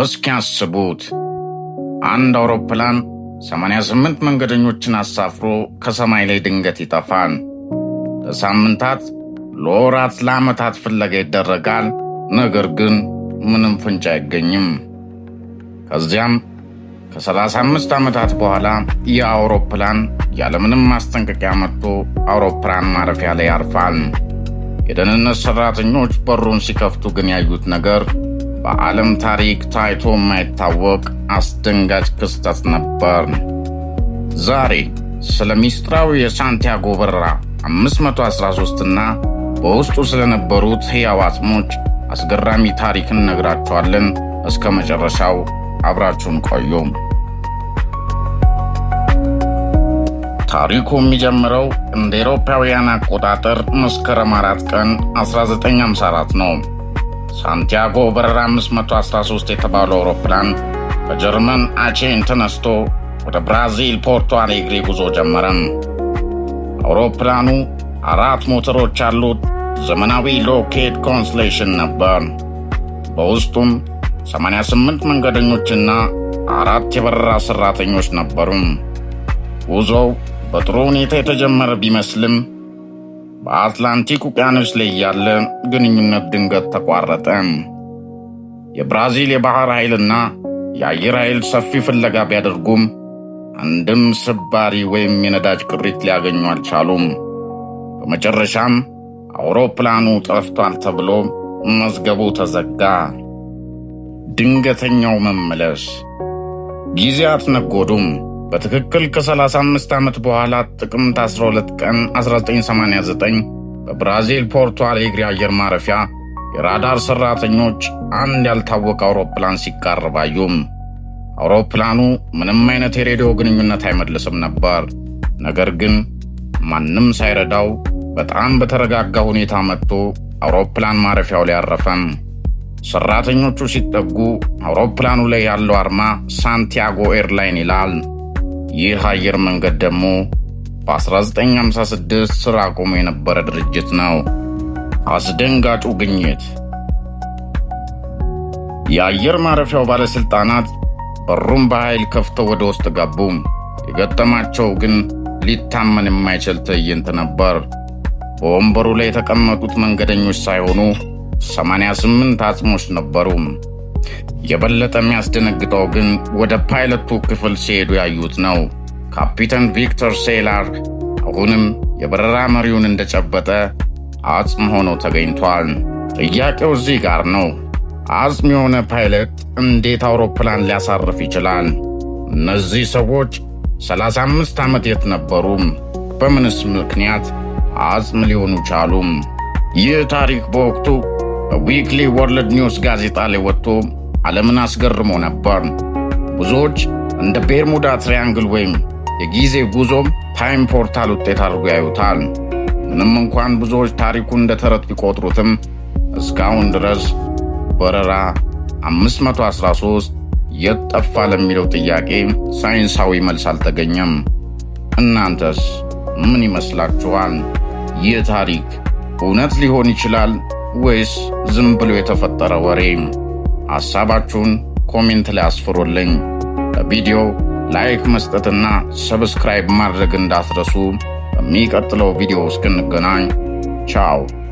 እስኪ ያስቡት፣ አንድ አውሮፕላን 88 መንገደኞችን አሳፍሮ ከሰማይ ላይ ድንገት ይጠፋል። ለሳምንታት፣ ለወራት፣ ለዓመታት ፍለጋ ይደረጋል። ነገር ግን ምንም ፍንጭ አይገኝም። ከዚያም ከ35 ዓመታት በኋላ ይህ አውሮፕላን ያለምንም ማስጠንቀቂያ መጥቶ አውሮፕላን ማረፊያ ላይ ያርፋል። የደህንነት ሠራተኞች በሩን ሲከፍቱ ግን ያዩት ነገር በዓለም ታሪክ ታይቶ የማይታወቅ አስደንጋጭ ክስተት ነበር። ዛሬ ስለ ሚስጥራዊ የሳንቲያጎ በረራ 513 እና በውስጡ ስለነበሩት ሕያው አጽሞች አስገራሚ ታሪክ እንነግራችኋለን። እስከ መጨረሻው አብራችሁን ቆዩ። ታሪኩ የሚጀምረው እንደ አውሮፓውያን አቆጣጠር መስከረም 4 ቀን 1954 ነው። ሳንቲያጎ በረራ 513 የተባለው አውሮፕላን ከጀርመን አቼን ተነስቶ ወደ ብራዚል ፖርቶ አሌግሪ ጉዞ ጀመረም። አውሮፕላኑ አራት ሞተሮች ያሉት ዘመናዊ Lockheed Constellation ነበር። በውስጡም 88 መንገደኞችና አራት የበረራ ሠራተኞች ነበሩ። ጉዞው በጥሩ ሁኔታ የተጀመረ ቢመስልም በአትላንቲክ ውቅያኖስ ላይ ያለ ግንኙነት ድንገት ተቋረጠ። የብራዚል የባህር ኃይልና የአየር ኃይል ሰፊ ፍለጋ ቢያደርጉም አንድም ስባሪ ወይም የነዳጅ ቅሪት ሊያገኙ አልቻሉም። በመጨረሻም አውሮፕላኑ ጠፍቷል ተብሎ መዝገቡ ተዘጋ። ድንገተኛው መመለስ። ጊዜያት ነጎዱም። በትክክል ከ35 ዓመት በኋላ ጥቅምት 12 ቀን 1989 በብራዚል ፖርቶ አሌግሪ አየር ማረፊያ የራዳር ሠራተኞች አንድ ያልታወቀ አውሮፕላን ሲቃረብ አዩ። አውሮፕላኑ ምንም አይነት የሬዲዮ ግንኙነት አይመልስም ነበር። ነገር ግን ማንም ሳይረዳው በጣም በተረጋጋ ሁኔታ መጥቶ አውሮፕላን ማረፊያው ላይ አረፈም። ሠራተኞቹ ሲጠጉ አውሮፕላኑ ላይ ያለው አርማ Santiago Airline ይላል። ይህ አየር መንገድ ደግሞ በ1956 ሥራ አቁሞ የነበረ ድርጅት ነው። አስደንጋጩ ግኝት። የአየር ማረፊያው ባለሥልጣናት በሩን በኃይል ከፍተው ወደ ውስጥ ገቡ። የገጠማቸው ግን ሊታመን የማይችል ትዕይንት ነበር። በወንበሩ ላይ የተቀመጡት መንገደኞች ሳይሆኑ 88 አጽሞች ነበሩ። የበለጠ የሚያስደነግጠው ግን ወደ ፓይለቱ ክፍል ሲሄዱ ያዩት ነው። ካፒተን ቪክተር ሴላር አሁንም የበረራ መሪውን እንደጨበጠ አጽም ሆኖ ተገኝቷል። ጥያቄው እዚህ ጋር ነው። አጽም የሆነ ፓይለት እንዴት አውሮፕላን ሊያሳርፍ ይችላል? እነዚህ ሰዎች 35 ዓመት የት ነበሩ? በምንስ ምክንያት አጽም ሊሆኑ ቻሉ? ይህ ታሪክ በወቅቱ በ Weekly World News ጋዜጣ ላይ ወጥቶ ዓለምን አስገርሞ ነበር። ብዙዎች እንደ Bermuda Triangle ወይም የጊዜ ጉዞም time portal ውጤት አድርጎ ያዩታል። ምንም እንኳን ብዙዎች ታሪኩን እንደ ተረት ቢቆጥሩትም እስካሁን ድረስ በረራ 513 የት ጠፋ ለሚለው ጥያቄ ሳይንሳዊ መልስ አልተገኘም። እናንተስ ምን ይመስላችኋል? ይህ ታሪክ እውነት ሊሆን ይችላል ወይስ ዝም ብሎ የተፈጠረ ወሬ? ሐሳባችሁን comment ላይ አስፍሩልኝ። ለቪዲዮ like መስጠትና subscribe ማድረግ እንዳትረሱ። በሚቀጥለው ቪዲዮ እስክንገናኝ ቻው።